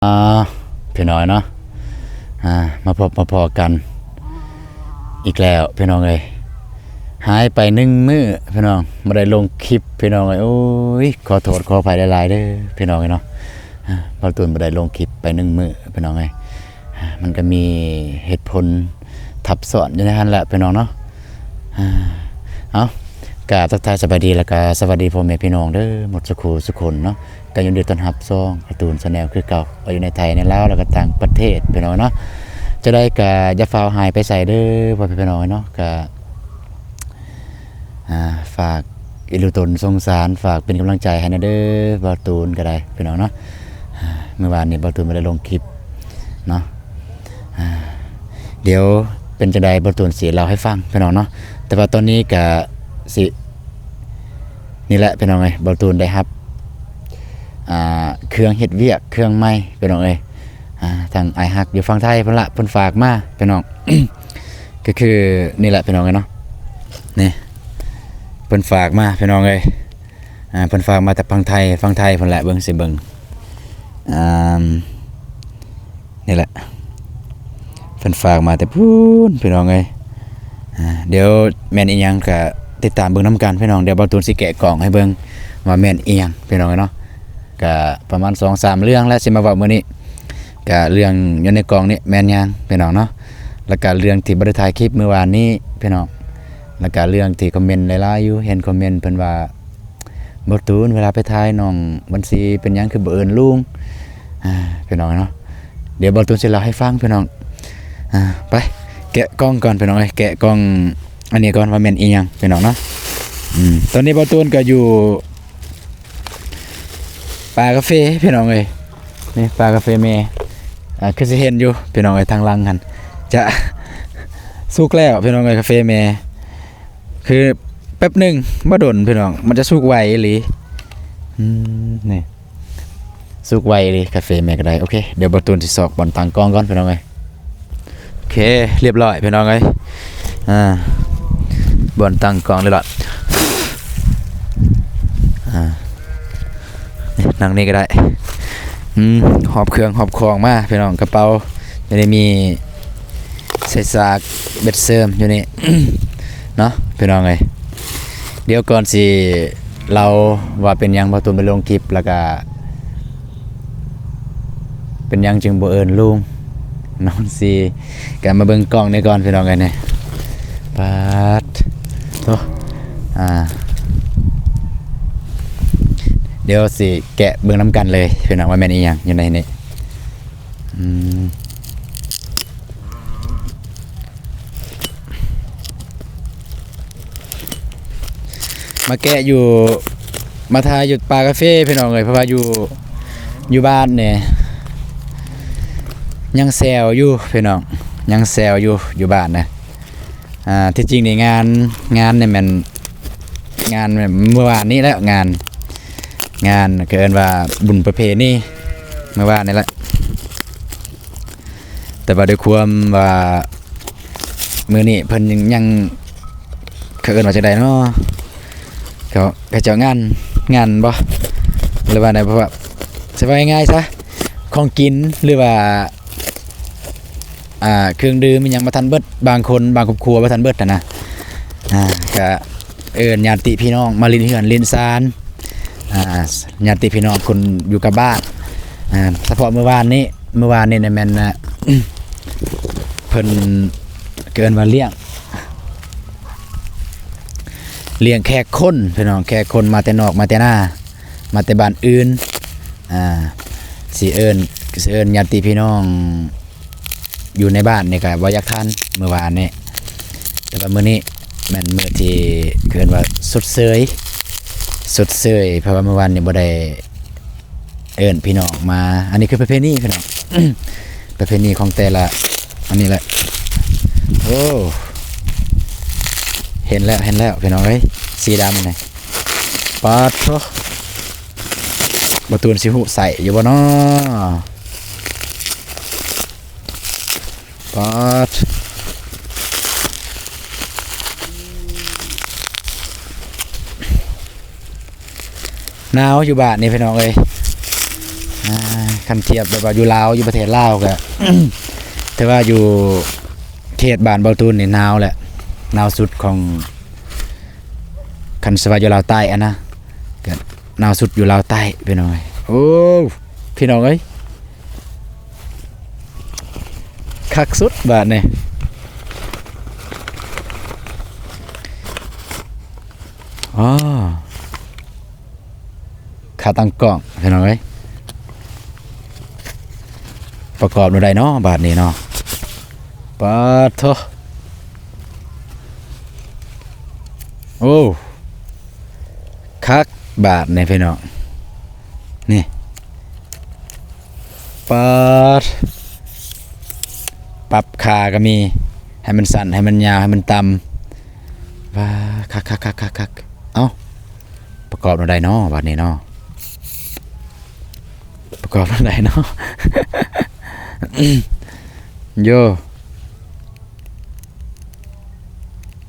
ອ່າ ພີ່ນ້ອງເນາະ ອ່າ ມາພົບມາພໍ້ກັນອີກແລ້ວພີ່ນ້ອງເອີຍ. ຫາຍໄປໜຶ່ງມື້ພີ່ນ້ອງ ບໍ່ໄດ້ລົງຄລິບພີ່ນ້ອງເອີຍ. ໂອ້ຍ ຂໍໂທດຂໍອະໄພຫຼາຍໆເດີພີ່ນ້ອງເອີຍເນາະ. ອ່າ ບ່າວຕູນບໍ່ໄດ້ລົງຄລິບໄປໜຶ່ງມື້ພີ່ນ້ອງເອີຍ. ອ່າ ມັນກໍມີເຫດຜົນທັບຊ້ອນຢູ່ໃນຫັ້ນແຫຼະພີ່ນ້ອງເນາະ. ອ່າ ເອົາ ກາບທັກທາຍສະບາຍດີ ແລ້ວກະສະຫວັດດີພໍ່ແມ່ພີ່ນ້ອງເດີ ໝົດສູ່ຄູ່ສູ່ຄົນເນາະ. ກໍຍິນດີຕ້ອນຮັບຊ່ອງກາຕູນແຊນແນວຄືເກົ່າ ວ່າຢູ່ໃນໄທ ໃນລາວ ແລ້ວກໍຕ່າງປະເທດພີ່ນ້ອງເນາະ. ຈະໄດ້ກໍຢ່າຟ້າວຫາຍໄປໃສເດີພໍ່ແມ່ພີ່ນ້ອງເນາະ. ກໍ ອ່າ ຝາກອີ່ລຸຕົນສົງສານ ຝາກເປັນກຳລັງໃຈໃຫ້ແດ່ເດີ ບ່າວຕູນກໍໄດ້ພີ່ນ້ອງເນາະ. ອ່າ ມື້ວານນີ້ບ່າວຕູນບໍ່ໄດ້ລົງຄລິບເນາະ. ອ່າ ດຽວເປັນຈັ່ງໃດບ່າວຕູນຊິເລົ່າໃຫ້ຟັງພີ່ນ້ອງເນາະ. ແຕ່ວ່າຕອນນີ້ກະຊິ ນີ້ແຫຼະພີ່ນ້ອງເອີຍ ບ່າວຕູນໄດ້ຮັບ ອ່າ ເຄື່ອງເຮັດວຽກເຄື່ອງໃໝ່ພີ່ນ້ອງເອີຍ. ອ່າ ທາງອ້າຍຮັກຢູ່ຝັ່ງໄທພຸ້ນລະ ເພິ່ນຝາກມາພີ່ນ້ອງ. ກໍຄືນີ້ແຫຼະພີ່ນ້ອງເອີຍເນາະ ນີ້ ເພິ່ນຝາກມາພີ່ນ້ອງເອີຍ. ອ່າ ເພິ່ນຝາກມາແຕ່ຝັ່ງໄທ ຝັ່ງໄທພຸ້ນແຫຼະ. ເບິ່ງຊິເບິ່ງ ອ່າ ນີ້ແຫຼະ ເພິ່ນຝາກມາແຕ່ພຸ້ນພີ່ນ້ອງເອີຍ. ອ່າ ດຽວແມ່ນອີ່ຫຍັງກະຕິດຕາມເບິ່ງນຳກັນພີ່ນ້ອງ. ດຽວບ່າວຕູນຊິແກະກ່ອງໃຫ້ເບິ່ງວ່າແມ່ນອີ່ຫຍັງພີ່ນ້ອງເອີຍເນາະ. ກະປະມານສອງສາມເລື່ອງແຫຼະ ຊິມາເວົ້າມື້ນີ້. ກະເລື່ອງຢູ່ໃນກ່ອງນີ້ແມ່ນຫຍັງພີ່ນ້ອງເນາະ. ແລ້ວກະເລື່ອງທີ່ບໍ່ໄດ້ຖ່າຍຄລິບມື້ວານນີ້ພີ່ນ້ອງ. ແລ້ວກະເລື່ອງທີ່ຄອມເມັນຫຼາຍໆຢູ່ ເຫັນຄອມເມັນເພິ່ນວ່າ ບ່າວຕູນ ເວລາໄປຖ່າຍນ້ອງວັນຊີ ເປັນຫຍັງຄືບໍ່ເອີ້ນລຸງ? ອ່າ ພີ່ນ້ອງເນາະ ດຽວບ່າວຕູນຊິເລົ່າໃຫ້ຟັງພີ່ນ້ອງ. ອ່າ ໄປແກະກ່ອງກ່ອນພີ່ນ້ອງເອີຍ ແກະກ່ອງອັນນີ້ກ່ອນວ່າແມ່ນອີ່ຫຍັງພີ່ນ້ອງເນາະ. ອືມ ຕອນນີ້ບ່າວຕູນກໍຢູ່ປ່າກາເຟພີ່ນ້ອງເອີຍ. ນີ້ປ່າກາເຟແມ່ ອ່າ ຄືຊິເຫັນຢູ່ພີ່ນ້ອງເອີຍ ທາງຫຼັງຫັ້ນຈະສຸກແລ້ວພີ່ນ້ອງເອີຍ ກາເຟແມ່. ຄືແປັບໜຶ່ງ ບໍ່ດົນພີ່ນ້ອງ ມັນຈະສຸກໄວອີ່ຫຼີ. ອືມ ນີ້ ສຸກໄວອີ່ຫຼີ ກາເຟແມ່ກໍໄດ້. ໂອເຄ ດຽວບ່າວຕູນຊິຊອກບ່ອນຕັ້ງກ້ອງກ່ອນພີ່ນ້ອງເອີຍ. ໂອເຄ ລຽບຮ້ອຍພີ່ນ້ອງເອີຍ. ອ່າ ບ່ອນຕັ້ງກ້ອງລຽບຮ້ອຍ. ອ່າ ນີ້ ນັ່ງນີ້ກໍໄດ້. ອືມ ຫອບເຄື່ອງຫອບຂອງມາພີ່ນ້ອງ ກະເປົາ ຢູ່ນີ້ມີ ໃສ່ສາກເບັດເສີມຢູ່ນີ້ເນາະພີ່ນ້ອງເອີຍ. ດຽວກ່ອນຊິເລົ່າວ່າເປັນຫຍັງບ່າວຕູນໄປລົງຄລິບ ແລ້ວກະເປັນຫຍັງຈຶ່ງບໍ່ເອີ້ນລຸງນ້ອງຊີ ກະມາເບິ່ງກ້ອງນີ້ກ່ອນພີ່ນ້ອງເອີຍ. ນີ້ ປາດໂທ້ ອ່າ ດຽວຊິແກະເບິ່ງນຳກັນເລີຍພີ່ນ້ອງ ວ່າແມ່ນອີ່ຫຍັງຢູ່ໃນນີ້. ອືມ ມາແກະຢູ່ ມາຖ່າຍຢູ່ປ່າກາເຟພີ່ນ້ອງເອີຍ. ເພາະວ່າຢູ່ ຢູ່ບ້ານນີ້ຍັງແຊວຢູ່ພີ່ນ້ອງ ຍັງແຊວຢູ່ ຢູ່ບ້ານນະ. ອ່າ ທີ່ຈິງນີ້ງານ ງານນີ້ແມ່ນ ງານແມ່ນມື້ວານນີ້ແຫຼະ ງານ ງານ ກໍເອີ້ນວ່າບຸນປະເພນີມື້ວານນີ້ແຫຼະ. ແຕ່ວ່າດ້ວຍຄວາມວ່າມື້ນີ້ເພິ່ນຍັງ ເຂົາເອີ້ນວ່າຈັ່ງໃດເນາະ ເຂົາ ເຂົາເຈົ້າງານ ງານບໍ່ ຫຼືວ່າໃດ ເພາະວ່າ ຊິເວົ້າງ່າຍໆຊະ ຂອງກິນ ຫຼືວ່າ ອ່າ ເຄື່ອງດື່ມອີ່ຫຍັງບໍ່ທັນເບິດ ບາງຄົນ ບາງຄອບຄົວບໍ່ທັນເບິດຫັ້ນນະ. ອ່າ ກະເອີ້ນຍາດຕິພີ່ນ້ອງມາຫຼິ້ນເຮືອນຫຼິ້ນຊານ ອ່າ ຍາດຕິພີ່ນ້ອງຄົນຢູ່ກັບບ້ານ. ອ່າ ສະເພາະມື້ວານນີ້ ມື້ວານນີ້ນະແມ່ນ ອ່າ ເພິ່ນ ເອີ້ນວ່າລ້ຽງ ລ້ຽງແຂກຄົນພີ່ນ້ອງ ແຂກຄົນມາແຕ່ນອກມາແຕ່ນາ ມາແຕ່ບ້ານອື່ນ. ອ່າ ຊິເອີ້ນ ຊິເອີ້ນຍາດຕິພີ່ນ້ອງຢູ່ໃນບ້ານນີ້ກະບໍ່ຢາກທັນ ມື້ວານນີ້. ແຕ່ວ່າມື້ນີ້ແມ່ນມື້ທີ່ເອີ້ນວ່າຊົດເຊີຍ ຊົດເຊີຍ ເພາະວ່າມື້ວານນີ້ບໍ່ໄດ້ເອີ້ນພີ່ນ້ອງມາ. ອັນນີ້ຄືປະເພນີພີ່ນ້ອງ ປະເພນີຂອງແຕ່ລະອັນນີ້ແຫຼະ. ໂອ້ ເຫັນແລ້ວ ເຫັນແລ້ວພີ່ນ້ອງເອີຍ ສີດຳນີ້ ປາດໂທ້ ບ່າວຕູນຊິຮູ້ໃສ່ຢູ່ບໍ່ນໍ? ປາດ ໜາວຢູ່ບ້ານນີ້ພີ່ນ້ອງເອີຍ. ອ່າ ຄັນທຽບແບບວ່າຢູ່ລາວ ຢູ່ປະເທດລາວກະ ຖືວ່າຢູ່ເຂດບ້ານເບົາຕູນນີ້ໜາວແຫຼະ ໜາວສຸດຂອງ ຄັນຊິວ່າຢູ່ລາວໃຕ້ຫັ້ນນະ ກະໜາວສຸດຢູ່ລາວໃຕ້ພີ່ນ້ອງເອີຍ. ໂອ້ ພີ່ນ້ອງເອີຍ ຄັກສຸດບາດນີ້. ອໍ ຂາຕັ້ງກ້ອງພີ່ນ້ອງເອີຍ ປະກອບແນວໃດເນາະບາດນີ້ເນາະ. ປາດໂທ້ ໂອ້ ຄັກບາດນີ້ພີ່ນ້ອງ ນີ້ ປາດ ປັບຂາກໍມີ ໃຫ້ມັນສັ້ນ ໃຫ້ມັນຍາວ ໃຫ້ມັນຕ່ຳ. ວ້າ ຄັກໆໆໆໆ. ເອົ້າ ປະກອບແນວໃດເນາະບາດນີ້ເນາະ ປະກອບແນວໃດເນາະ. ໂຢ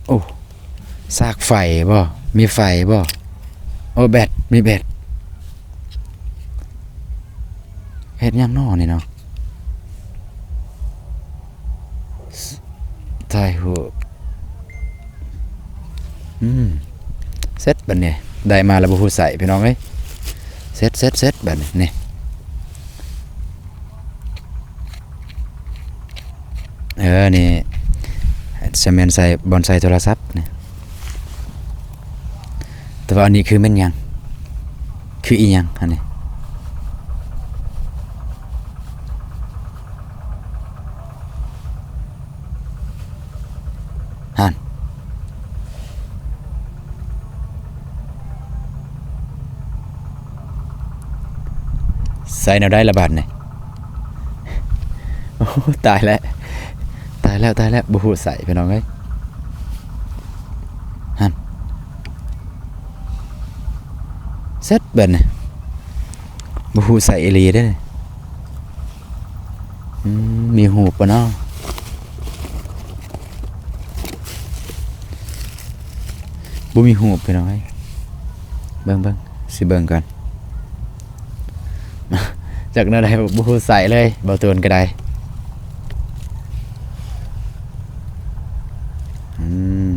ໂອ້ ຊາກໄຟບໍ່? ມີໄຟບໍ່? ໂອ້ ແບັດ ມີແບັດ. ເຮັດຫຍັງນໍນີ້ເນາະ? ຖ່າຍຮູບ ອືມ ເສັດບາດນີ້ ໄດ້ມາແລ້ວບໍ່ຮູ້ໃຊ້ພີ່ນ້ອງເອີຍ. ເສັດ ເສັດ ເສັດບາດນີ້ ນີ້ ເອີ ນີ້ ສະແມນໃສ່ບ່ອນໃສ່ໂທລະສັບນີ້. ແຕ່ວ່າອັນນີ້ຄືແມ່ນຫຍັງ? ຄືອີຫຍັງອັນນີ້? ຫັ້ນ ໃສ່ແນວໃດລະບາດນີ້? ໂອ້ ຕາຍແລ້ວ ຕາຍແລ້ວ ຕາຍແລ້ວ ບໍ່ຮູ້ໃສ່ພີ່ນ້ອງເອີຍ. ຫັ້ນ ເສັດບາດນີ້ ບໍ່ຮູ້ໃສ່ອີ່ຫຼີເດ້. ອືມ ມີຮູບບໍ່ເນາະ? ບໍ່ມີຮູບພີ່ນ້ອງເອີຍ. ເບິ່ງໆ ຊິເບິ່ງກ່ອນ ຈັກແນວໃດ ບໍ່ຮູ້ໃສ່ເລີຍ ເບົາຕູນກໍໄດ້. ອືມ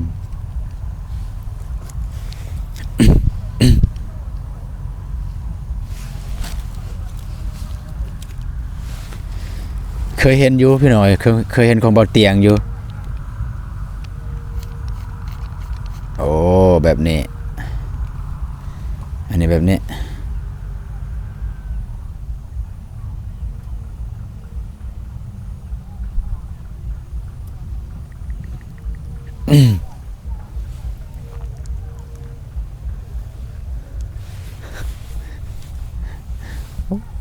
ເຄີຍເຫັນຢູ່ພີ່ນ້ອງເອີຍ ເຄີຍ ເຄີຍເຫັນຂອງເບົາຕຽງຢູ່. ໂອ້ ແບບນີ້ ອັນນີ້ແບບນີ້.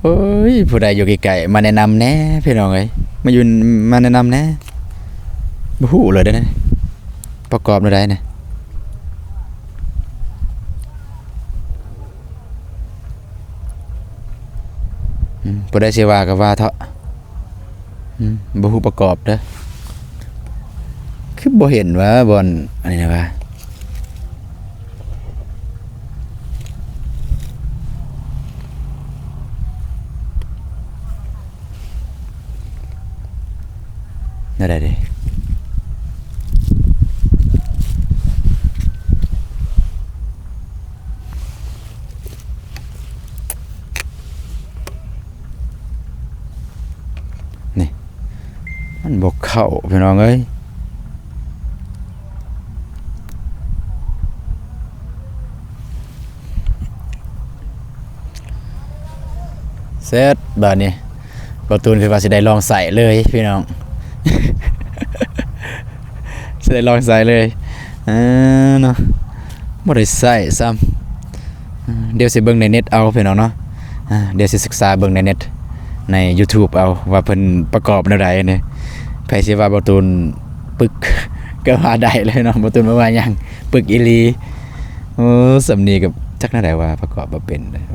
ໂອ້ຍ ຜູ້ໃດຢູ່ໃກ້ໆ ມາແນະນຳແດ່ພີ່ນ້ອງເອີຍ ມາຢູ່ ມາແນະນຳແດ່. ບໍ່ຮູ້ເລີຍເດ້ ປະກອບແນວໃດນີ້? ອືມ ຜູ້ໃດຊິວ່າກໍວ່າເທາະ. ອືມ ບໍ່ຮູ້ປະກອບເດີ້. ຄືບໍ່ເຫັນວ່າບ່ອນອັນນີ້ນະວ່າ ແນວໃດເດ? ນີ້ ມັນບໍ່ເຂົ້າພີ່ນ້ອງເອີຍ. ເສັດບາດນີ້ ບໍ່ຕູນຄືວ່າຊິໄດ້ລອງໃຊ້ເລີຍພີ່ນ້ອງ ຊິໄດ້ລອງໃຊ້ເລີຍ ເອີ ເນາະ ບໍ່ໄດ້ໃຊ້ຊ້ຳ. ດຽວຊິເບິ່ງໃນເນັດເອົາພີ່ນ້ອງເນາະ ດຽວຊິສຶກສາເບິ່ງໃນເນັດ ໃນຢູທູບເອົາວ່າເພິ່ນປະກອບແນວໃດນີ້. ໃຜຊິວ່າບໍ່ຕູນປຶກກໍວ່າໄດ້ເລີຍເນາະ ບໍ່ຕູນບໍ່ວ່າຫຍັງ ປຶກອີ່ຫຼີ. ໂອ້ ສ່ຳນີ້ກໍຈັກແນວໃດວ່າປະກອບບໍ່ເປັນເລີຍ.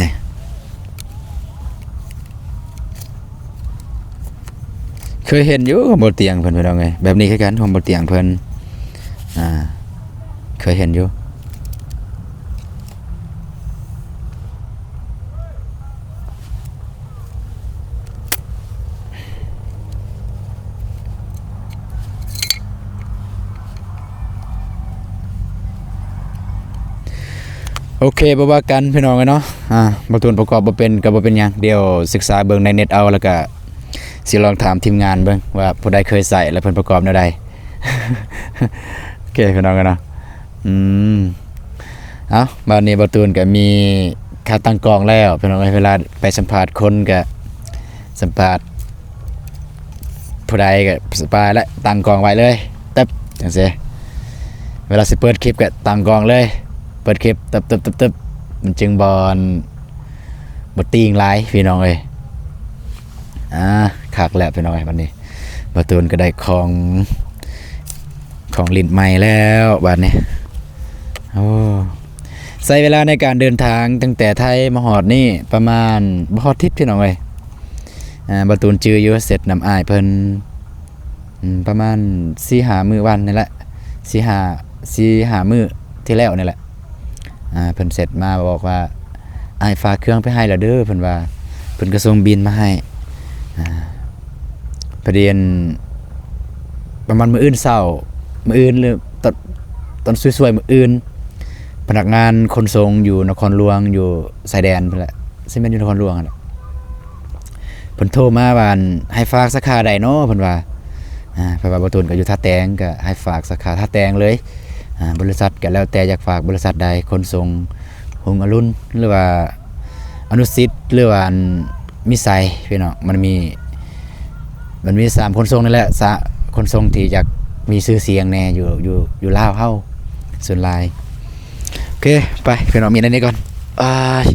ນີ້ ເຄີຍເຫັນຢູ່ຂອງບໍ່ຕຽງເພິ່ນ ພີ່ນ້ອງເອີຍ ແບບນີ້ຄືກັນຂອງບໍ່ຕຽງເພິ່ນ. ອ່າ ເຄີຍເຫັນຢູ່. ໂອເຄ ບໍ່ວ່າກັນພີ່ນ້ອງເອີຍເນາະ. ອ່າ ບໍ່ຕູນປະກອບບໍ່ເປັນກໍບໍ່ເປັນຫຍັງ, ດຽວສຶກສາເບິ່ງໃນເນັດເອົາ ແລ້ວກໍຊິລອງຖາມທີມງານເບິ່ງວ່າຜູ້ໃດເຄີຍໃຊ້ ແລ້ວເພິ່ນປະກອບແນວໃດ. ໂອເຄພີ່ນ້ອງເອີຍເນາະ. ອືມ ເອົ້າ ບາດນີ້ບ່າວຕູນກໍມີຂາຕັ້ງກ້ອງແລ້ວພີ່ນ້ອງເອີຍ. ເວລາໄປສຳພາດຄົນກໍສຳພາດຜູ້ໃດກໍສະບາຍແລ້ວ, ຕັ້ງກ້ອງໄວ້ເລີຍ ຕຶບ ຈັ່ງຊີ້. ເວລາຊິເປີດຄລິບກໍຕັ້ງກ້ອງເລີຍ, ເປີດຄລິບ ຕຶບໆໆໆ ມັນຈຶ່ງບໍ່ ບໍ່ຕີງຫຼາຍພີ່ນ້ອງເອີຍ. ອ່າ ຄັກແລ້ວພີ່ນ້ອງເອີຍ. ບັດນີ້ບ່າວຕູນກໍໄດ້ຂອງ ຂອງຫຼິ້ນໃໝ່ແລ້ວບັດນີ້. ໂອ້ ໃຊ້ເວລາໃນການເດີນທາງຕັ້ງແຕ່ໄທມາຮອດນີ້ປະມານບໍ່ຮອດທິດພີ່ນ້ອງເອີຍ. ອ່າ ບ່າວຕູນຈື່ຢູ່ ເຊັດນຳອ້າຍເພິ່ນ ອືມ ປະມານສີ່ຫ້າມື້ວັນນີ້ແຫຼະ, ສີ່ຫ້າ ສີ່ຫ້າມື້ທີ່ແລ້ວນີ້ແຫຼະ. ອ່າ ເພິ່ນເຊັດມາບອກວ່າ ອ້າຍຝາກເຄື່ອງໄປໃຫ້ແລ້ວເດີ ເພິ່ນວ່າ, ເພິ່ນກໍສົ່ງບິນມາໃຫ້. ອ່າ ພໍດີອັນ ປະມານມື້ອື່ນເຊົ້າ ມື້ອື່ນ ຫຼື ຕອນ ຕອນສວຍໆມື້ອື່ນ ພະນັກງານຂົນສົ່ງຢູ່ນະຄອນຫຼວງ ຢູ່ຊາຍແດນພຸ້ນແຫຼະ, ຊິແມ່ນຢູ່ນະຄອນຫຼວງຫັ້ນແຫຼະ, ເພິ່ນໂທມາວ່າ ໃຫ້ຝາກສາຂາໃດເນາະ ເພິ່ນວ່າ. ອ່າ ເພາະວ່າບ່າວຕູນກໍຢູ່ທ່າແຕງ ກໍໃຫ້ຝາກສາຂາທ່າແຕງເລີຍ. ອ່າ ບໍລິສັດກໍແລ້ວແຕ່ຢາກຝາກບໍລິສັດໃດ, ຂົນສົ່ງຮຸ່ງອະລຸນ ຫຼືວ່າອະນຸສິດ ຫຼືວ່າອັນ ມີໄຊພີ່ນ້ອງ. ມັນມີ ມັນມີສາມຂົນສົ່ງນີ້ແຫຼະ ສາ ຂົນສົ່ງທີ່ຢາກມີຊື່ສຽງແດ່ຢູ່ ຢູ່ ຢູ່ລາວເຮົາສ່ວນຫຼາຍ. ໂອເຄ ໄປພີ່ນ້ອງ ມີແນວນີ້ກ່ອນ. ອ້າຍ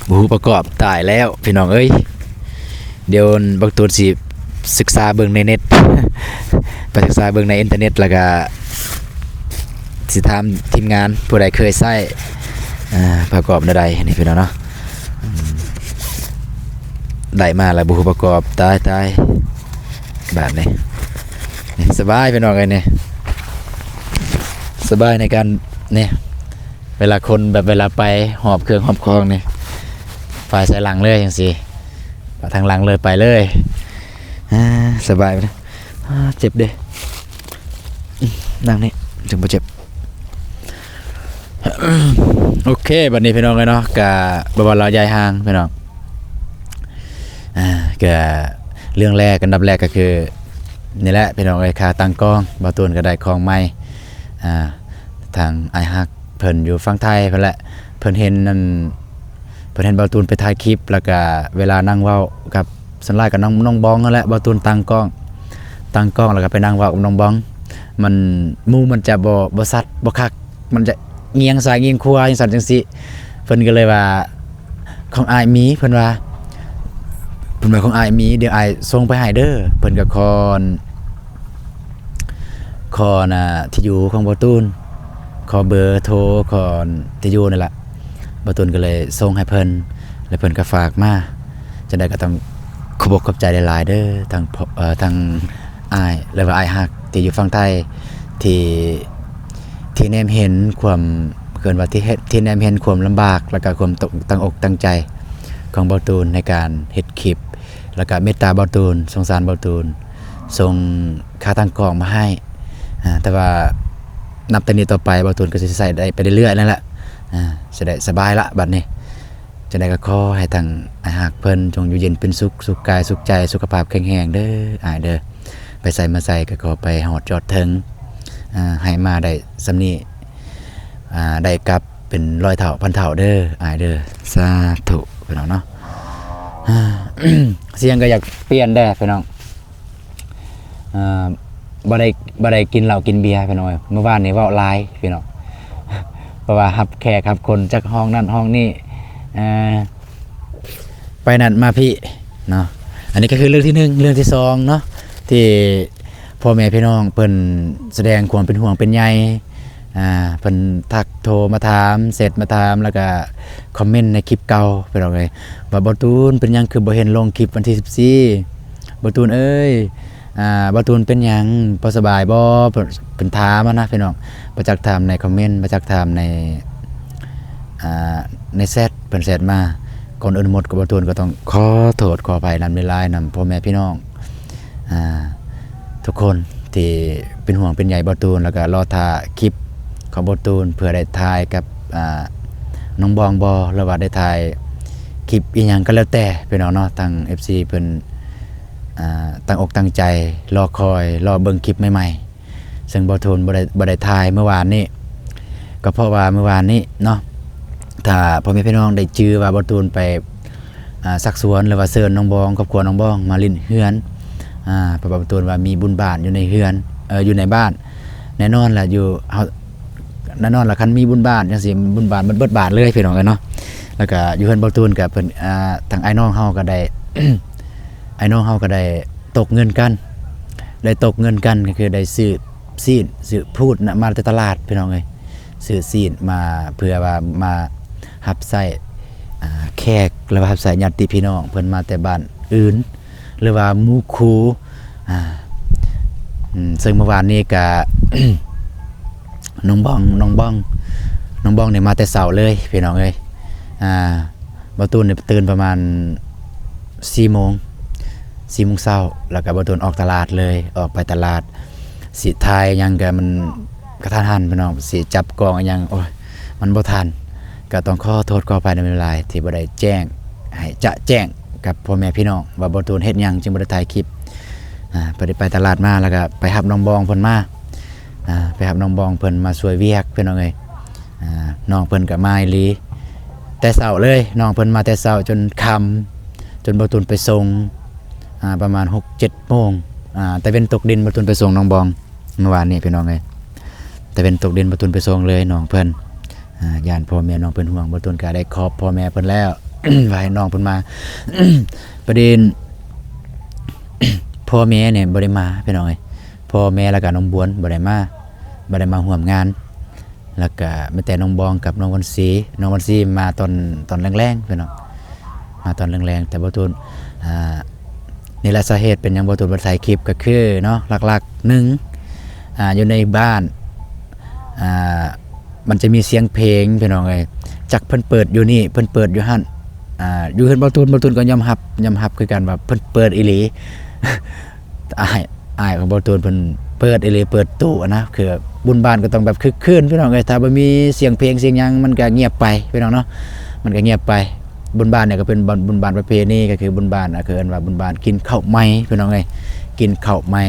ບໍ່ຮູ້ປະກອບ ຕາຍແລ້ວພີ່ນ້ອງເອີຍ. ດຽວບັກຕູນຊິສຶກສາເບິ່ງໃນເນັດ ໄປສຶກສາເບິ່ງໃນອິນເຕີເນັດ ແລ້ວກະຊິຖາມທີມງານຜູ້ໃດເຄີຍໃຊ້ ອ່າ ປະກອບແນວໃດນີ້ພີ່ນ້ອງເນາະ. ອືມ ໄດ້ມາແລ້ວບໍ່ຮູ້ປະກອບ ຕາຍ ຕາຍ ບາດນີ້ ນີ້ ສະບາຍພີ່ນ້ອງເອີຍ ນີ້ ສະບາຍໃນການ ນີ້ ເວລາຄົນແບບ ເວລາໄປຫອບເຄື່ອງຫອບຂອງນີ້ ຝາຍໃສ່ຫຼັງເລີຍຈັ່ງຊີ້ ຝາຍທາງຫຼັງເລີຍ ໄປເລີຍ. ອ່າ ສະບາຍ ອ່າ ເຈັບເດ້ ນັ່ງນີ້ຈຶ່ງບໍ່ເຈັບ. ໂອເຄ ບັດນີ້ພີ່ນ້ອງເອີຍເນາະ ກະບໍ່ວ່າລາວໃຫຍ່ຫ່າງພີ່ນ້ອງ ອ່າ ກະເລື່ອງແລກ ອັນດັບແລກກໍຄື ນີ້ແຫຼະພີ່ນ້ອງເອີຍ ຂາຕັ້ງກ້ອງ ບ່າວຕູນກໍໄດ້ຂອງໃໝ່. ອ່າ ທາງອ້າຍຮັກເພິ່ນຢູ່ຝັ່ງໄທພຸ້ນແຫຼະ ເພິ່ນເຫັນອັນ ເພິ່ນເຫັນບ່າວຕູນໄປຖ່າຍຄລິບ ແລ້ວກະເວລານັ່ງເວົ້າກັບ ສ່ວນຫຼາຍກໍນ້ອງ ນ້ອງບອງຫັ້ນແຫຼະ ບ່າວຕູນຕັ້ງກ້ອງ ຕັ້ງກ້ອງແລ້ວກໍໄປນັ່ງເວົ້າກັບນ້ອງບອງ ມັນ ມຸມມັນຈະບໍ່ ບໍ່ຊັດ ບໍ່ຄັກ ມັນຈະງຽງຊ້າຍງຽງຂວາຈັ່ງຊັ້ນຈັ່ງຊີ້ ເພິ່ນກໍເລີຍວ່າ ຂອງອ້າຍມີ ເພິ່ນວ່າ ເພິ່ນວ່າ ຂອງອ້າຍມີ ດຽວອ້າຍສົ່ງໄປໃຫ້ເດີ ເພິ່ນກໍຂໍ ຂໍນະ ທີ່ຢູ່ຂອງບ່າວຕູນ ຂໍເບີໂທ ຂໍທີ່ຢູ່ນີ້ລະ ບ່າວຕູນກໍເລີຍສົ່ງໃຫ້ເພິ່ນ ແລ້ວເພິ່ນກໍຝາກມາ. ຈັ່ງໃດກໍຕ້ອງຂອບອົກຂອບໃຈຫຼາຍໆເດີ ທັງ ເອີ ທັງອ້າຍ ຫຼືວ່າອ້າຍຮັກທີ່ຢູ່ຝັ່ງໄທ ທີ່ ທີ່ແນມເຫັນຄວາມ ເອີ້ນວ່າທີ່ເຮັດ ທີ່ແນມເຫັນຄວາມລຳບາກ ແລ້ວກໍຄວາມຕັ້ງ ຕັ້ງອົກຕັ້ງໃຈຂອງບ່າວຕູນໃນການເຮັດຄລິບ ແລ້ວກໍເມດຕາບ່າວຕູນ ສົງສານບ່າວຕູນ ສົ່ງຂາຕັ້ງກ້ອງມາໃຫ້ ອ່າ ແຕ່ວ່ານັບແຕ່ນີ້ຕໍ່ໄປ ບ່າວຕູນກໍຊິໃຊ້ໄດ້ໄປເລື້ອຍໆນັ້ນແຫຼະ ອ່າ ຊິໄດ້ສະບາຍລະບັດນີ້. ຈັ່ງໃດກໍຂໍໃຫ້ທັງອ້າຍຮັກເພິ່ນຈົ່ງຢູ່ເຢັນເປັນສຸກ ສຸກກາຍສຸກໃຈ ສຸຂະພາບແຂງແຮງເດີອ້າຍເດີ. ໄປໃສມາໃສກໍຂໍໄປຮອດຈອດເຖິງ ອ່າ ໃຫ້ມາໄດ້ສ່ຳນີ້ ອ່າ ໄດ້ກັບເປັນຮ້ອຍເທົ່າພັນເທົ່າເດີອ້າຍເດີ ສາທຸ ພີ່ນ້ອງເນາະ. ສຽງກໍຢາກປ່ຽນແດ່ພີ່ນ້ອງ ເອີ ບໍ່ໄດ້ ບໍ່ໄດ້ກິນເຫຼົ້າກິນເບຍພີ່ນ້ອງເອີຍ ມື້ວານນີ້ເວົ້າຫຼາຍພີ່ນ້ອງ ເພາະວ່າຮັບແຂກຮັບຄົນຈາກຫ້ອງນັ້ນຫ້ອງນີ້ ເອີ ໄປນັ້ນມາພີ້ເນາະ. ອັນນີ້ກໍຄືເລື່ອງທີໜຶ່ງ. ເລື່ອງທີສອງເນາະ ທີ່ພໍ່ແມ່ພີ່ນ້ອງເພິ່ນສະແດງຄວາມເປັນຫ່ວງເປັນໃຍ ອ່າ ເພິ່ນທັກໂທມາຖາມ ແຊັດມາຖາມ ແລ້ວກະຄອມເມັນໃນຄລິບເກົ່າ ພີ່ນ້ອງເອີຍ ວ່າ ບ່າວຕູນ ເປັນຫຍັງຄືບໍ່ເຫັນລົງຄລິບວັນທີສິບສີ່ ບ່າວຕູນເອີຍ ອ່າ ບ່າວຕູນເປັນຫຍັງ ບໍ່ສະບາຍບໍ່? ເພິ່ນ ເພິ່ນຖາມຫັ້ນນະພີ່ນ້ອງ, ບໍ່ຈັກຖາມໃນຄອມເມັນ ບໍ່ຈັກຖາມໃນ ອ່າ ໃນແຊັດ ເພິ່ນແຊັດມາ. ກ່ອນອື່ນໝົດກໍ ບ່າວຕູນກໍຕ້ອງຂໍໂທດຂໍອະໄພນຳຫຼາຍໆ ນຳພໍ່ແມ່ພີ່ນ້ອງ ອ່າ ທຸກຄົນທີ່ເປັນຫ່ວງເປັນໃຍບ່າວຕູນ ແລ້ວກໍລໍຖ້າຄລິບຂອງບ່າວຕູນ ເພື່ອໄດ້ຖ່າຍກັບ ອ່າ ນ້ອງບອງບໍ່ ຫຼືວ່າໄດ້ຖ່າຍຄລິບອີ່ຫຍັງກໍແລ້ວແຕ່ພີ່ນ້ອງເນາະ. ທາງເອັຟຊີເພິ່ນ ອ່າ ຕັ້ງອົກຕັ້ງໃຈລໍຄອຍ ລໍເບິ່ງຄລິບໃໝ່ໆ ເຊິ່ງບ່າວຕູນບໍ່ໄດ້ ບໍ່ໄດ້ຖ່າຍມື້ວານນີ້ ກໍເພາະວ່າມື້ວານນີ້ເນາະ ຖ້າພໍ່ແມ່ພີ່ນ້ອງໄດ້ຈື່ວ່າບ່າວຕູນໄປ ອ່າ ຊັກຊວນ ຫຼືວ່າເຊີນນ້ອງບອງ ຄອບຄົວນ້ອງບອງມາຫຼິ້ນເຮືອນ ອ່າ ເພາະວ່າບ່າວຕູນວ່າມີບຸນບ້ານຢູ່ໃນເຮືອນ ເອີ ຢູ່ໃນບ້ານ. ແນ່ນອນລະ ຢູ່ ເຮົາ ແນ່ນອນລະ ຄັນມີບຸນບ້ານຈັ່ງຊີ້ ບຸນບ້ານໝົດ ເບິດບ້ານເລີຍພີ່ນ້ອງເອີຍເນາະ. ແລ້ວກະຢູ່ເຮືອນບ່າວຕູນກະເພິ່ນ ອ່າ ທາງອ້າຍນ້ອງເຮົາກະໄດ້ ອ້າຍນ້ອງເຮົາກະໄດ້ຕົກເງິນກັນ ໄດ້ຕົກເງິນກັນ ກໍຄືໄດ້ຊື້ຊີ້ນ ຊື້ພູດນະ ມາແຕ່ຕະຫຼາດພີ່ນ້ອງເອີຍ. ຊື້ຊີ້ນມາເພື່ອວ່າມາຮັບໃຊ້ ອ່າ ແຂກ ຫຼືວ່າຮັບໃຊ້ຍາດຕິພີ່ນ້ອງ ເພິ່ນມາແຕ່ບ້ານອື່ນ ຫຼືວ່າໝູ່ຄູ່ ອ່າ ອືມ ເຊິ່ງເມື່ອວານນີ້ກະ ນ້ອງບອງ ນ້ອງບອງ ນ້ອງບອງນີ້ມາແຕ່ເຊົ້າເລີຍພີ່ນ້ອງເອີຍ. ອ່າ ບ່າວຕູນນີ້ຕື່ນປະມານສີ່ໂມງ ສີ່ໂມງເຊົ້າ ແລ້ວກະບ່າວຕູນອອກຕະຫຼາດເລີຍ ອອກໄປຕະຫຼາດ ຊິຖ່າຍຫຍັງກະມັນກະທັນຫັນພີ່ນ້ອງ ຊິຈັບກ້ອງອີ່ຫຍັງ ໂອ້ຍ ມັນບໍ່ທັນ. ກະຕ້ອງຂໍໂທດຂໍອະໄພນຳຫຼາຍໆ ທີ່ບໍ່ໄດ້ແຈ້ງໃຫ້ຈະແຈ້ງກັບພໍ່ແມ່ພີ່ນ້ອງວ່າບ່າວຕູນເຮັດຫຍັງຈຶ່ງບໍ່ໄດ້ຖ່າຍຄລິບ. ອ່າ ເພິ່ນໄດ້ໄປຕະຫຼາດມາ ແລ້ວກະໄປຮັບນ້ອງບອງເພິ່ນມາ ອ່າ ໄປຮັບນ້ອງບອງເພິ່ນມາຊ່ວຍວຽກພີ່ນ້ອງເອີຍ. ອ່າ ນ້ອງເພິ່ນກະມາອີ່ຫຼີ ແຕ່ເຊົ້າເລີຍ ນ້ອງເພິ່ນມາແຕ່ເຊົ້າຈົນຄ່ຳ ຈົນບ່າວຕູນໄປສົ່ງ ອ່າ ປະມານຫົກເຈັດໂມງ. ອ່າ ຕາເວັນຕົກດິນ ບ່າວຕູນໄປສົ່ງນ້ອງບອງ ເມື່ອວານນີ້ພີ່ນ້ອງເອີຍ ຕາເວັນຕົກດິນ ບ່າວຕູນໄປສົ່ງເລີຍນ້ອງເພິ່ນ. ອ່າ ຢ້ານພໍ່ແມ່ນ້ອງເພິ່ນຫ່ວງ ບ່າວຕູນກະໄດ້ຂອບພໍ່ແມ່ເພິ່ນແລ້ວ ວ່າໃຫ້ນ້ອງເພິ່ນມາ. ປະເດັນ ພໍ່ແມ່ນີ້ບໍ່ໄດ້ມາພີ່ນ້ອງເອີຍ ພໍ່ແມ່ແລ້ວກະນ້ອງບວນບໍ່ໄດ້ມາ ບໍ່ໄດ້ມາຮ່ວມງານ. ແລ້ວກະມີແຕ່ນ້ອງບອງກັບນ້ອງວັນຊີ ນ້ອງວັນຊີມາຕອນ ຕອນແລງໆ ພີ່ນ້ອງ ມາຕອນແລງໆ. ແຕ່ບ່າວຕູນ ອ່າ ນີ້ແຫຼະສາເຫດເປັນຫຍັງບ່າວຕູນບໍ່ໄດ້ຖ່າຍຄລິບ ກໍຄືເນາະ ຫຼັກໆ ໜຶ່ງ ອ່າ ຢູ່ໃນບ້ານ ອ່າ ມັນຈະມີສຽງເພງພີ່ນ້ອງເອີຍ ຈັກເພິ່ນເປີດຢູ່ນີ້ ເພິ່ນເປີດຢູ່ຫັ້ນ. ອ່າ ຢູ່ເຮືອນບ່າວຕູນ ບ່າວຕູນກໍຍອມຮັບ ຍອມຮັບຄືກັນວ່າເພິ່ນເປີດອີ່ຫຼີ. ອ້າຍ ອ້າຍຂອງບ່າວຕູນເພິ່ນເປີດອີ່ຫຼີ ເປີດຕູ້ຫັ້ນນະ ຄືບຸນບ້ານກໍຕ້ອງແບບຄຶກຄື້ນພີ່ນ້ອງເອີຍ. ຖ້າບໍ່ມີສຽງເພງສຽງຫຍັງ ມັນກໍງຽບໄປພີ່ນ້ອງເນາະ ມັນກໍງຽບໄປ. ບຸນບ້ານນີ້ກໍເປັນບຸນ ບຸນບ້ານປະເພນີ ກໍຄືບຸນບ້ານ ກໍເອີ້ນວ່າບຸນບ້ານກິນເຂົ້າໃໝ່ພີ່ນ້ອງເອີຍ ກິນເຂົ້າໃໝ່.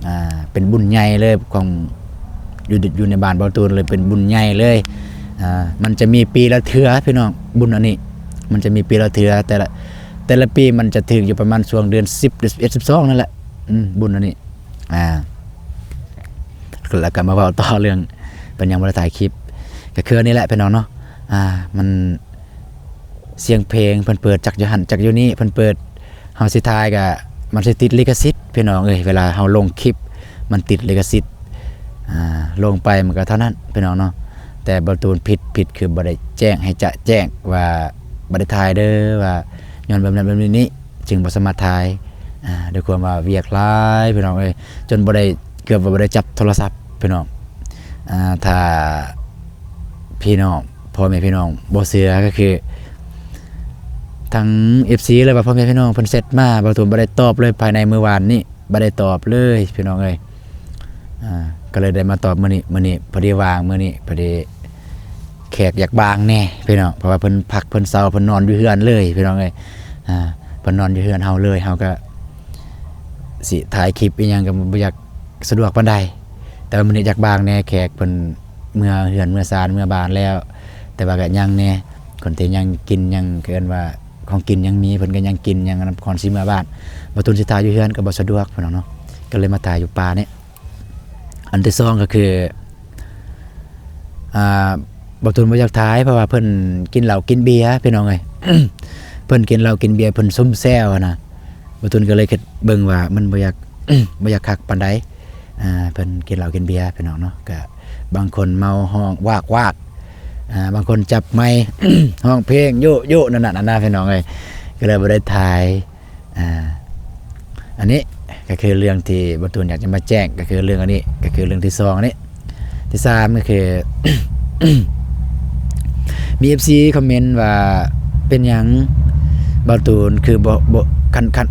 ອ່າ ເປັນບຸນໃຫຍ່ເລີຍຂອງ ຢູ່ ຢູ່ໃນບ້ານບ່າວຕູນເລີຍ ເປັນບຸນໃຫຍ່ເລີຍ. ອ່າ ມັນຈະມີປີລະເທື່ອພີ່ນ້ອງ ບຸນອັນນີ້ ມັນຈະມີປີລະເທື່ອ ແຕ່ລະ ແຕ່ລະປີມັນຈະຖືກຢູ່ປະມານຊ່ວງເດືອນສິບ ເດືອນສິບເອັດ ສິບສອງນັ້ນແຫຼະ ອືມ ບຸນອັນນີ້. ອ່າ ແລ້ວກໍມາເວົ້າຕໍ່ເລື່ອງເປັນຫຍັງບໍ່ໄດ້ຖ່າຍຄລິບ ກໍຄືອັນນີ້ແຫຼະພີ່ນ້ອງເນາະ. ອ່າ ມັນ ສຽງເພງເພິ່ນເປີດຈັກຢູ່ຫັ້ນຈັກຢູ່ນີ້ ເພິ່ນເປີດ ເຮົາຊິຖ່າຍກະມັນຊິຕິດລິຂະສິດພີ່ນ້ອງເອີຍ. ເວລາເຮົາລົງຄລິບມັນຕິດລິຂະສິດ ອ່າ ລົງໄປມັນກະເທົ່ານັ້ນພີ່ນ້ອງເນາະ. ແຕ່ບ່າວຕູນຜິດ ຜິດຄືບໍ່ໄດ້ແຈ້ງໃຫ້ຈະແຈ້ງວ່າບໍ່ໄດ້ຖ່າຍເດີ ວ່າຍ້ອນແບບນັ້ນແບບນີ້ ຈຶ່ງບໍ່ສາມາດຖ່າຍ ອ່າ ດ້ວຍຄວາມວ່າວຽກຫຼາຍພີ່ນ້ອງເອີຍ ຈົນບໍ່ໄດ້ ເກືອບວ່າບໍ່ໄດ້ຈັບໂທລະສັບພີ່ນ້ອງ. ອ່າ ຖ້າພີ່ນ້ອງ ພໍ່ແມ່ພີ່ນ້ອງບໍ່ເຊື່ອ ກໍຄືທາງເອັຟຊີ ຫຼືວ່າພໍ່ແມ່ພີ່ນ້ອງເພິ່ນແຊັດມາ ບ່າວຕູນບໍ່ໄດ້ຕອບເລີຍ ພາຍໃນມື້ວານນີ້ບໍ່ໄດ້ຕອບເລີຍພີ່ນ້ອງເອີຍ. ອ່າ ກໍເລີຍໄດ້ມາຕອບມື້ນີ້ ມື້ນີ້ພໍດີວ່າງ ມື້ນີ້ພໍດີ ແຂກຢາກບາງແດ່ພີ່ນ້ອງ ເພາະວ່າເພິ່ນພັກເພິ່ນເຊົາ ເພິ່ນນອນຢູ່ເຮືອນເລີຍພີ່ນ້ອງເອີຍ. ອ່າ ເພິ່ນນອນຢູ່ເຮືອນເຮົາເລີຍ ເຮົາກໍຊິຖ່າຍຄລິບອີ່ຫຍັງກໍບໍ່ຢາກສະດວກປານໃດ. ແຕ່ວ່າມື້ນີ້ຢາກບາງແດ່ ແຂກເພິ່ນເມືອເຮືອນເມືອຊານເມືອບ້ານແລ້ວ ແຕ່ວ່າກໍຍັງແດ່ ຄົນທີ່ຍັງກິນ ຍັງ ເອີ້ນວ່າຂອງກິນຍັງມີ ເພິ່ນກໍຍັງກິນ ຍັງ ກ່ອນຊິເມືອບ້ານ. ບ່າວຕູນຊິຖ່າຍຢູ່ເຮືອນກໍບໍ່ສະດວກພີ່ນ້ອງເນາະ ກໍເລີຍມາຖ່າຍຢູ່ປ່ານີ້. ອັນທີສອງກໍຄື ອ່າ ບ່າວຕູນບໍ່ຢາກຖ່າຍ ເພາະວ່າເພິ່ນກິນເຫຼົ້າກິນເບຍພີ່ນ້ອງເອີຍ ເພິ່ນກິນເຫຼົ້າກິນເບຍ ເພິ່ນຊຸມແຊວຫັ້ນນະ. ບ່າວຕູນກໍເລີຍຄິດເບິ່ງວ່າມັນບໍ່ຢາກ ບໍ່ຢາກຄັກປານໃດ ອ່າ ເພິ່ນກິນເຫຼົ້າກິນເບຍພີ່ນ້ອງເນາະ. ກະບາງຄົນເມົາຮ້ອງວາກໆ ອ່າ ບາງຄົນຈັບໄມຮ້ອງເພງໂຢະໆ ນັ້ນນະ ນັ້ນນະພີ່ນ້ອງເອີຍ ກໍເລີຍບໍ່ໄດ້ຖ່າຍ. ອ່າ ອັນນີ້ ກໍຄືເລື່ອງທີ່ບ່າວຕູນຢາກຈະມາແຈ້ງ ກໍຄືເລື່ອງອັນນີ້ ກໍຄືເລື່ອງທີສອງອັນນີ້. ທີສາມກໍຄື ມີເອັຟຊີຄອມເມັນວ່າ ເປັນຫຍັງບ່າວຕູນຄືບໍ່ ບໍ່ ຄັນ ຄັນ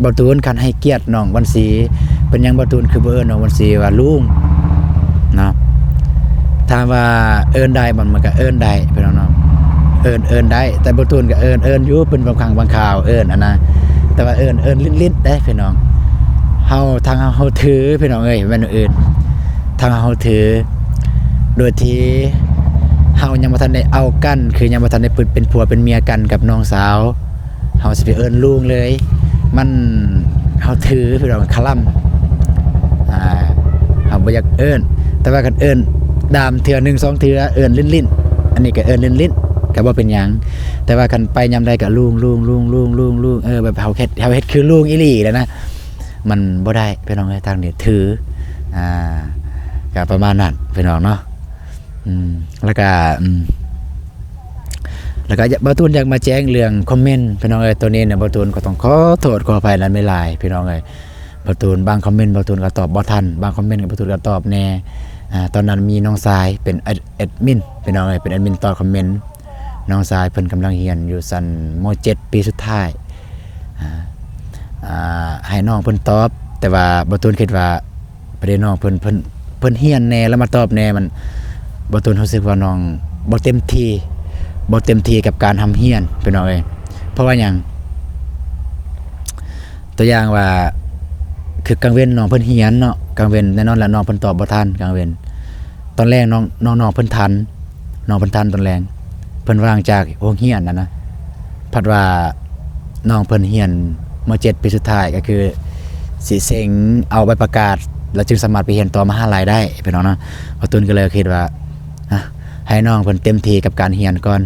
ບ່າວຕູນຄັນໃຫ້ກຽດນ້ອງວັນສີ ເປັນຫຍັງບ່າວຕູນຄືບໍ່ເອີ້ນນ້ອງວັນສີວ່າລຸງເນາະ? ຖາມວ່າເອີ້ນໄດ້ບໍ່? ມັນກໍເອີ້ນໄດ້ພີ່ນ້ອງເນາະ ເອີ້ນ ເອີ້ນໄດ້ ແຕ່ບ່າວຕູນກໍເອີ້ນ ເອີ້ນຢູ່ເປັນບາງຄັ້ງບາງຄາວເອີ້ນຫັ້ນນະ ແຕ່ວ່າເອີ້ນ ເອີ້ນຫຼິ້ນໆເດ້ພີ່ນ້ອງ. ເຮົາ ທາງເຮົາ ເຮົາຖືພີ່ນ້ອງເອີຍ ແມ່ນອື່ນ ທາງເຮົາຖື ໂດຍທີ່ເຮົາຍັງບໍ່ທັນໄດ້ເອົາກັນ ຄືຍັງບໍ່ທັນໄດ້ເປັນ ເປັນຜົວເປັນເມຍກັນກັບນ້ອງສາວ ເຮົາຊິໄປເອີ້ນລຸງເລີຍ ມັນ ເຮົາຖືພີ່ນ້ອງ ຄະລຳ ອ່າ ເຮົາບໍ່ຢາກເອີ້ນ. ແຕ່ວ່າຄັນເອີ້ນດາມເທື່ອໜຶ່ງສອງເທື່ອ ເອີ້ນຫຼິ້ນໆ ອັນນີ້ກໍເອີ້ນຫຼິ້ນໆ ກໍບໍ່ເປັນຫຍັງ. ແຕ່ວ່າຄັນໄປຍາມໃດກໍລຸງ ລຸງ ລຸງ ລຸງ ລຸງ ລຸງ ເອີ ແບບເຮົາເຮັດ ເຮົາເຮັດຄືລຸງອີ່ຫຼີແລ້ວນະ ມັນບໍ່ໄດ້ພີ່ນ້ອງເອີຍ ທາງນີ້ຖື ອ່າ ກໍປະມານນັ້ນພີ່ນ້ອງເນາະ. ອືມ ແລ້ວກະ ອືມ ແລ້ວກະ ບ່າວຕູນຢາກມາແຈ້ງເລື່ອງຄອມເມັນພີ່ນ້ອງເອີຍ. ໂຕນີ້ນະ ບ່າວຕູນກໍຕ້ອງຂໍໂທດຂໍອະໄພນຳຫຼາຍໆພີ່ນ້ອງເອີຍ. ບ່າວຕູນ ບາງຄອມເມັນບ່າວຕູນກໍຕອບບໍ່ທັນ ບາງຄອມເມັນກໍບ່າວຕູນກໍຕອບແດ່. ອ່າ ຕອນນັ້ນມີນ້ອງຊາຍເປັນແອັດ ແອັດມິນພີ່ນ້ອງເອີຍ ເປັນແອັດມິນຕອບຄອມເມັນ. ນ້ອງຊາຍເພິ່ນກຳລັງຮຽນຢູ່ຊັ້ນ ມໍເຈັດ ປີສຸດທ້າຍ ອ່າ ອ່າ ໃຫ້ນ້ອງເພິ່ນຕອບ ແຕ່ວ່າບ່າວຕູນຄິດວ່າ ປະເດັນນ້ອງເພິ່ນ ເພິ່ນ ເພິ່ນຮຽນແດ່ ແລ້ວມາຕອບແດ່ ມັນ ບ່າວຕູນຮູ້ສຶກວ່ານ້ອງບໍ່ເຕັມທີ່ ບໍ່ເຕັມທີ່ກັບການຮ່ຳຮຽນພີ່ນ້ອງເອີຍ. ເພາະວ່າຫຍັງ? ຕົວຢ່າງວ່າ ຄືກາງເວັນນ້ອງເພິ່ນຮຽນເນາະ ກາງເວັນແນ່ນອນລະ ນ້ອງເພິ່ນຕອບບໍ່ທັນກາງເວັນ. ຕອນແລງນ້ອງ ນ້ອງ ນ້ອງເພິ່ນທັນ ນ້ອງເພິ່ນທັນຕອນແລງ ເພິ່ນວ່າງຈາກໂຮງຮຽນຫັ້ນນະ ພັດວ່ານ້ອງເພິ່ນຮຽນ ມໍເຈັດ ປີສຸດທ້າຍ ກໍຄືຊິເສັງເອົາໃບປະກາດ ແລ້ວຈຶ່ງສາມາດໄປຮຽນຕໍ່ມະຫາໄລໄດ້ພີ່ນ້ອງເນາະ. ບ່າວຕູນກໍເລີຍຄິດວ່າ ອະ ໃຫ້ນ້ອງເພິ່ນເຕັມທີ່ກັບການຮຽນກ່ອນ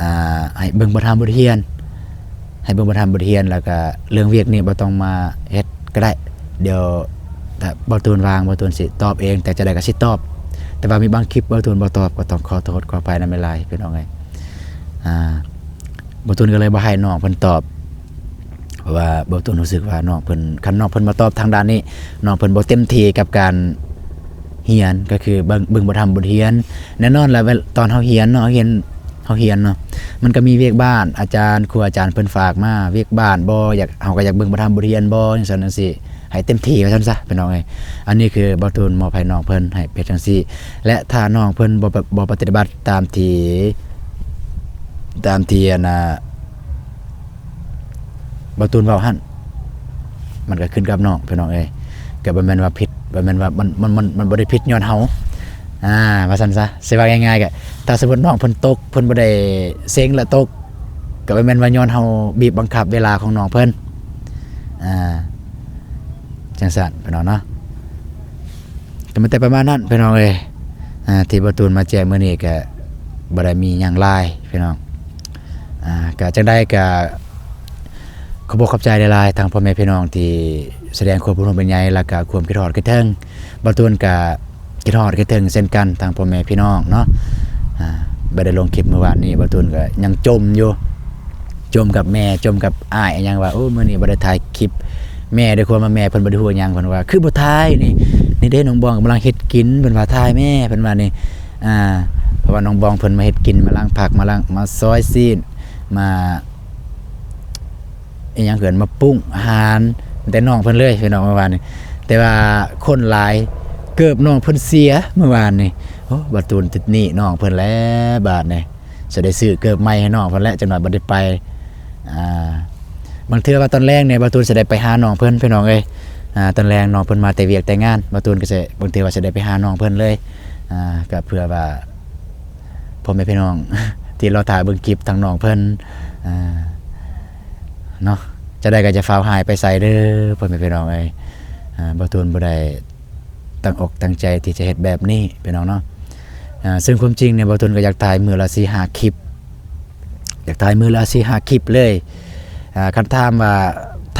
ອາ ໃຫ້ເບິ່ງບໍ່ທັນບົດຮຽນ ໃຫ້ເບິ່ງບໍ່ທັນບົດຮຽນ ແລ້ວກະເລື່ອງວຽກນີ້ບໍ່ຕ້ອງມາເຮັດກໍໄດ້ ດຽວຖ້າບ່າວຕູນວ່າງ ບ່າວຕູນຊິຕອບເອງ ແຕ່ຈັ່ງໃດກໍຊິຕອບ. ແຕ່ວ່າມີບາງຄລິບບ່າວຕູນບໍ່ຕອບ ກໍຕ້ອງຂໍໂທດຂໍອະໄພນຳຫຼາຍໆ ພີ່ນ້ອງເອີຍ. ອ່າ ບ່າວຕູນກໍເລີຍບໍ່ໃຫ້ນ້ອງເພິ່ນຕອບ ເພາະວ່າບ່າວຕູນຮູ້ສຶກວ່ານ້ອງເພິ່ນ ຄັນນ້ອງເພິ່ນມາຕອບທາງດ້ານນີ້ ນ້ອງເພິ່ນບໍ່ເຕັມທີ່ກັບການ ຮຽນ ກໍຄືເບິ່ງ ເບິ່ງບໍ່ທັນບົດຮຽນ. ແນ່ນອນແຫຼະ ເວລາຕອນເຮົາຮຽນເນາະ ເຮົາຮຽນ ເຮົາຮຽນເນາະ ມັນກໍມີວຽກບ້ານ ອາຈານ ຄູອາຈານເພິ່ນຝາກມາ ວຽກບ້ານບໍ່ ຢາກ ເຮົາກໍຢາກເບິ່ງບໍ່ທັນບົດຮຽນບໍ່ ຈັ່ງຊັ້ນຈັ່ງຊີ້ ໃຫ້ເຕັມທີ່ວ່າຊັ້ນຊະ ພີ່ນ້ອງເອີຍ. ອັນນີ້ຄືບ່າວຕູນມອບໃຫ້ນ້ອງເພິ່ນ ໃຫ້ເຮັດຈັ່ງຊີ້ ແລະ ຖ້ານ້ອງເພິ່ນບໍ່ ບໍ່ປະຕິບັດຕາມທີ່ ຕາມທີ່ ອັນນ່າ ບ່າວຕູນເວົ້າຫັ້ນ ມັນກໍຂຶ້ນກັບນ້ອງ ພີ່ນ້ອງເອີຍ. ກໍບໍ່ແມ່ນວ່າຜິດ ບໍ່ແມ່ນວ່າມັນ ມັນ ມັນ ມັນບໍ່ໄດ້ຜິດຍ້ອນເຮົາ ອ່າ ວ່າຊັ້ນຊະ. ຊິເວົ້າງ່າຍໆ ກໍ ຖ້າສົມມຸດນ້ອງເພິ່ນຕົກ ເພິ່ນບໍ່ໄດ້ເສັງແລ້ວຕົກ ກໍບໍ່ແມ່ນວ່າຍ້ອນເຮົາບີບບັງຄັບເວລາຂອງນ້ອງເພິ່ນ ອ່າ ຈັ່ງຊັ້ນ ພີ່ນ້ອງເນາະ. ກໍມີແຕ່ປະມານນັ້ນ ພີ່ນ້ອງເອີຍ ອ່າ ທີ່ບ່າວຕູນມາແຈ້ງມື້ນີ້ກໍບໍ່ໄດ້ມີຫຍັງຫຼາຍ ພີ່ນ້ອງ. ອ່າ ກໍຈັ່ງໃດກໍຂອບອົກຂອບໃຈຫຼາຍໆ ທັງພໍ່ແມ່ພີ່ນ້ອງທີ່ສະແດງຄວາມເປັນຫ່ວງເປັນໃຍ ແລ້ວກໍຄວາມຄິດຮອດຄິດເຖິງ. ບ່າວຕູນກໍຄິດຮອດຄິດເຖິງເຊັ່ນກັນ ທັງພໍ່ແມ່ພີ່ນ້ອງເນາະ. ອ່າ ບໍ່ໄດ້ລົງຄລິບມື້ວານນີ້ ບ່າວຕູນກໍຍັງຈົ່ມຢູ່ ຈົ່ມກັບແມ່ ຈົ່ມກັບອ້າຍ ອີ່ຫຍັງວ່າ ໂອ້ ມື້ນີ້ບໍ່ໄດ້ຖ່າຍຄລິບ ແມ່ ດ້ວຍຄວາມວ່າແມ່ເພິ່ນບໍ່ໄດ້ຮູ້ຫຍັງ ເພິ່ນວ່າ ຄືບໍ່ຖ່າຍນີ້ ນີ້ເດ້ ນ້ອງບອງກຳລັງເຮັດກິນ ເພິ່ນວ່າ ຖ່າຍແມ່ ເພິ່ນວ່ານີ້. ອ່າ ເພາະວ່ານ້ອງບອງເພິ່ນມາເຮັດກິນ ມາລ້າງຜັກ ມາລ້າງ ມາຊອຍຊີ້ນ ມາ ອີ່ຫຍັງເອີ້ນ ມາປຸງອາຫານ ແຕ່ນ້ອງເພິ່ນເລີຍ ພີ່ນ້ອງ ມື້ວານນີ້. ແຕ່ວ່າຄົນຫຼາຍ ເກີບນ້ອງເພິ່ນເສຍມື້ວານນີ້. ໂອ້ ບ່າວຕູນຕິດໜີ້ນ້ອງເພິ່ນແລ້ວບາດນີ້ ຊິໄດ້ຊື້ເກີບໃໝ່ໃຫ້ນ້ອງເພິ່ນແຫຼະ ຈັກໜ້ອຍບໍ່ໄດ້ໄປ. ອ່າ ບາງເທື່ອວ່າຕອນແລງນີ້ ບ່າວຕູນຊິໄດ້ໄປຫານ້ອງເພິ່ນ ພີ່ນ້ອງເອີຍ. ອ່າ ຕອນແລງນ້ອງເພິ່ນມາແຕ່ວຽກແຕ່ງານ ບ່າວຕູນກໍຊິ ບາງເທື່ອວ່າຊິໄດ້ໄປຫານ້ອງເພິ່ນເລີຍ. ອ່າ ກໍເພື່ອວ່າ ພໍ່ແມ່ພີ່ນ້ອງທີ່ລໍຖ້າເບິ່ງຄລິບທາງນ້ອງເພິ່ນ ອ່າ ເນາະ ຈະໄດ້ກໍຈະຟ້າວຫາຍໄປໃສເດີ ພໍ່ແມ່ພີ່ນ້ອງເອີຍ. ອ່າ ບ່າວຕູນບໍ່ໄດ້ຕັ້ງອົກຕັ້ງໃຈທີ່ຈະເຮັດແບບນີ້ ພີ່ນ້ອງເນາະ. ອ່າ ເຊິ່ງຄວາມຈິງນີ້ ບ່າວຕູນກໍຢາກຖ່າຍມື້ລະສີ່ຫ້າຄລິບ ຢາກຖ່າຍມື້ລະສີ່ຫ້າຄລິບເລີຍ. ອ່າ ຄັນຖາມວ່າ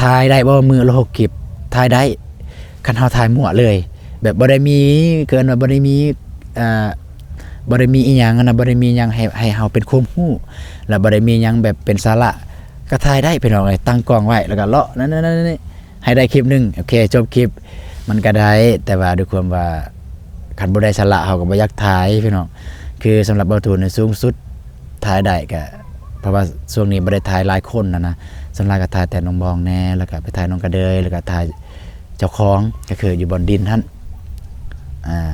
ຖ່າຍໄດ້ບໍ່ມື້ລະຫົກຄລິບ? ຖ່າຍໄດ້ ຄັນເຮົາຖ່າຍມົ້ວເລີຍ ແບບບໍ່ໄດ້ມີ ເອີ້ນວ່າບໍ່ໄດ້ມີ ອ່າ ບໍ່ໄດ້ມີອີ່ຫຍັງຫັ້ນນະ ບໍ່ໄດ້ມີຫຍັງໃຫ້ ໃຫ້ເຮົາເປັນຄວາມຮູ້ ແລະ ບໍ່ໄດ້ມີຫຍັງແບບເປັນສາລະ ກໍຖ່າຍໄດ້ ພີ່ນ້ອງເອີຍ. ຕັ້ງກ້ອງໄວ້ ແລ້ວກໍເລາະນັ້ນໆ ໃຫ້ໄດ້ຄລິບໜຶ່ງ ໂອເຄ ຈົບຄລິບ ມັນກໍໄດ້ ແຕ່ວ່າດ້ວຍຄວາມວ່າ ຄັນບໍ່ໄດ້ສາລະ ເຮົາກໍບໍ່ຢາກຖ່າຍພີ່ນ້ອງ. ຄືສຳລັບບ່າວຕູນນີ້ ສູງສຸດຖ່າຍໄດ້ກໍ ເພາະວ່າຊ່ວງນີ້ບໍ່ໄດ້ຖ່າຍຫຼາຍຄົນນະນະ ສ່ວນຫຼາຍກໍຖ່າຍແຕ່ນ້ອງບອງແດ່ ແລ້ວກໍໄປຖ່າຍນ້ອງກະເດີຍ ແລ້ວກໍຖ່າຍເຈົ້າຂອງ ກໍຄືຢູ່ບ່ອນດິນຫັ້ນ ອ່າ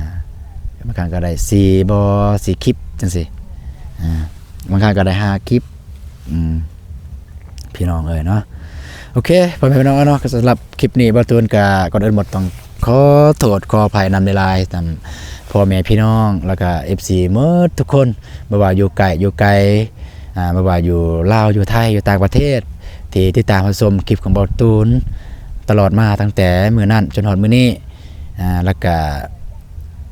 ບາງຄັ້ງກໍໄດ້ສີ່ບໍ່ ສີ່ຄລິບຈັ່ງຊີ້ ອ່າ ບາງຄັ້ງກໍໄດ້ຫ້າຄລິບ ອືມ ພີ່ນ້ອງເອີຍເນາະ. ໂອເຄ ພໍ່ແມ່ພີ່ນ້ອງເນາະ ກໍສຳລັບຄລິບນີ້ ບ່າວຕູນກໍກ່ອນອື່ນໝົດຕ້ອງຂໍໂທດຂໍອະໄພນຳຫຼາຍໆ ນຳພໍ່ແມ່ພີ່ນ້ອງ ແລ້ວກໍເອັຟຊີໝົດທຸກຄົນ ບໍ່ວ່າຢູ່ໃກ້ຢູ່ໄກ ອ່າ ບໍ່ວ່າຢູ່ລາວ ຢູ່ໄທ ຢູ່ຕ່າງປະເທດ ທີ່ຕິດຕາມຮັບຊົມຄລິບຂອງບ່າວຕູນຕະຫຼອດມາ ຕັ້ງແຕ່ມື້ນັ້ນຈົນຮອດມື້ນີ້ ອ່າ ແລ້ວກະ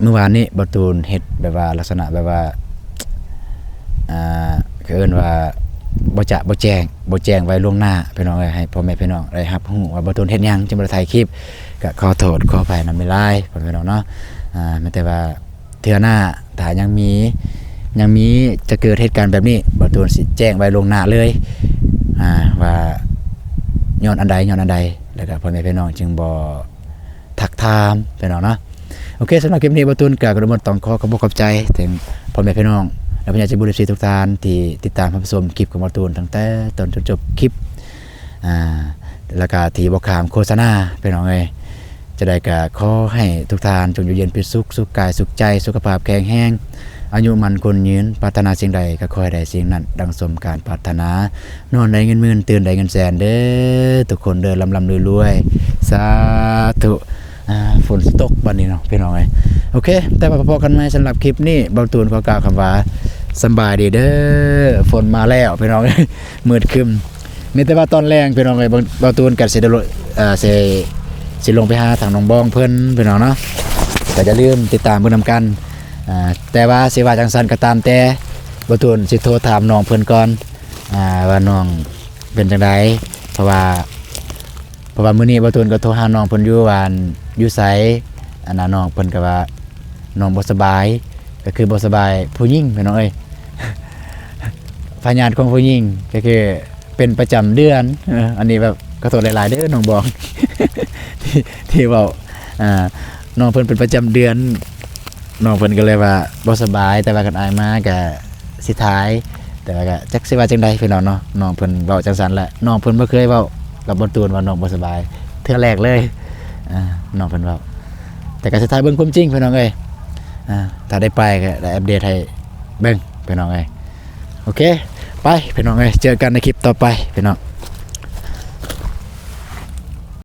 ມື້ວານນີ້ບ່າວຕູນເຮັດແບບວ່າລັກສະນະແບບວ່າ ອ່າ ເຂົາເອີ້ນວ່າບໍ່ຈະ ບໍ່ແຈ້ງ ບໍ່ແຈ້ງໄວ້ລ່ວງໜ້າ ພີ່ນ້ອງເອີຍ ໃຫ້ພໍ່ແມ່ພີ່ນ້ອງໄດ້ຮັບຮູ້ວ່າບ່າວຕູນເຮັດຫຍັງຈຶ່ງບໍ່ໄດ້ຖ່າຍຄລິບ ກະຂໍໂທດຂໍອະໄພນຳຫຼາຍໆ ພໍ່ແມ່ພີ່ນ້ອງເນາະ. ອ່າ ແມ່ນແຕ່ວ່າເທື່ອໜ້າ ຖ້າຍັງມີ ຍັງມີ ຈະເກີດເຫດການແບບນີ້ ບ່າວຕູນຊິແຈ້ງໄວ້ລ່ວງໜ້າເລີຍ ອ່າ ວ່າຍ້ອນອັນໃດ ຍ້ອນອັນໃດ ແລ້ວກະພໍ່ແມ່ພີ່ນ້ອງຈຶ່ງບໍ່ ທັກຖາມພີ່ນ້ອງເນາະ. ໂອເຄ ສຳລັບຄລິບນີ້ບ່າວຕູນກໍກະຕ້ອງຂອບອົກຂອບໃຈເຖິງພໍ່ແມ່ພີ່ນ້ອງ ແລະ ຜູ້ໃຫຍ່ໃຈບຸນເອັຟຊີທຸກທ່ານທີ່ຕິດຕາມຮັບຊົມຄລິບຂອງບ່າວຕູນຕັ້ງແຕ່ຕົ້ນຈົນຈົບຄລິບ ອ່າ ແລ້ວກະທີ່ບໍ່ຂ້າມໂຄສະນາພີ່ນ້ອງເອີຍ. ຈັ່ງໃດກໍຂໍໃຫ້ທຸກທ່ານຈົ່ງຢູ່ເຢັນເປັນສຸກ ສຸກກາຍສຸກໃຈ ສຸຂະພາບແຂງແຮງ ອາຍຸໝັ້ນຂວັນຍືນ ປາດຖະໜາສິ່ງໃດກໍຂໍໃຫ້ໄດ້ສິ່ງນັ້ນ ດັ່ງສົມການປາດຖະໜາ ນອນໄດ້ເງິນໝື່ນ ຕື່ນໄດ້ເງິນແສນເດີ້ ທຸກຄົນເດີ້ ລ່ຳໆລວຍໆ ສາທຸ. ອ່າ ຝົນຊິຕົກບັດນີ້ເນາະ ພີ່ນ້ອງເອີຍ. ໂອເຄ ແຕ່ວ່າພໍ້ກັນໃໝ່ ສຳລັບຄລິບນີ້ ບ່າວຕູນຂໍກ່າວຄຳວ່າ ສຳບາຍດີເດີ້. ຝົນມາແລ້ວ ພີ່ນ້ອງເອີຍ ມືດຄຶ້ມ. ມີແຕ່ວ່າຕອນແລງ ພີ່ນ້ອງເອີຍ ບ່າວ ບ່າວຕູນກໍຊິໄດ້ລົງ ເອີ ຊິ ຊິລົງໄປຫາທາງນ້ອງບອງເພິ່ນ ພີ່ນ້ອງເນາະ. ກໍຢ່າລືມຕິດຕາມເບິ່ງນຳກັນ. ອ່າ ແຕ່ວ່າຊິວ່າຈັ່ງຊັ້ນກໍຕາມແຕ່ ບ່າວຕູນຊິໂທຖາມນ້ອງເພິ່ນກ່ອນ ອ່າ ວ່ານ້ອງເປັນຈັ່ງໃດ ເພາະວ່າ ເພາະວ່າມື້ນີ້ບ່າວຕູນກໍໂທຫານ້ອງເພິ່ນຢູ່ວ່າ ຢູ່ໃສ ອັນນ່າ ນ້ອງເພິ່ນກໍວ່ານ້ອງບໍ່ສະບາຍ ກໍຄືບໍ່ສະບາຍຜູ້ຍິງ ພີ່ນ້ອງເອີຍ ພະຍາດຂອງຜູ້ຍິງ ກໍຄືເປັນປະຈຳເດືອນ. ເອີ ອັນນີ້ແບບ ຂໍໂທດຫຼາຍໆເດີ້ນ້ອງບອງ ທີ່ ທີ່ເວົ້າ ອ່າ ນ້ອງເພິ່ນເປັນປະຈຳເດືອນ ນ້ອງເພິ່ນກໍເລີຍວ່າບໍ່ສະບາຍ ແຕ່ວ່າຄັນອ້າຍມາກໍ ຊິຖ່າຍ ແຕ່ວ່າກໍຈັກຊິວ່າຈັ່ງໃດພີ່ນ້ອງເນາະ. ນ້ອງເພິ່ນເວົ້າຈັ່ງຊັ້ນແຫຼະ ນ້ອງເພິ່ນບໍ່ເຄີຍເວົ້າກັບບ່າວຕູນວ່ານ້ອງບໍ່ສະບາຍ ເທື່ອແລກເລີຍ ອ່າ ນ້ອງເພິ່ນເວົ້າ. ແຕ່ກໍຊິຖ້າເບິ່ງຄວາມຈິງພີ່ນ້ອງເອີຍ ອ່າ ຖ້າໄດ້ໄປກໍໄດ້ອັບເດດໃຫ້ເບິ່ງພີ່ນ້ອງເອີຍ. ໂອເຄ ໄປພີ່ນ້ອງເອີຍ ເຈີກັນໃນຄລິບຕໍ່ໄປພີ່ນ້ອງ.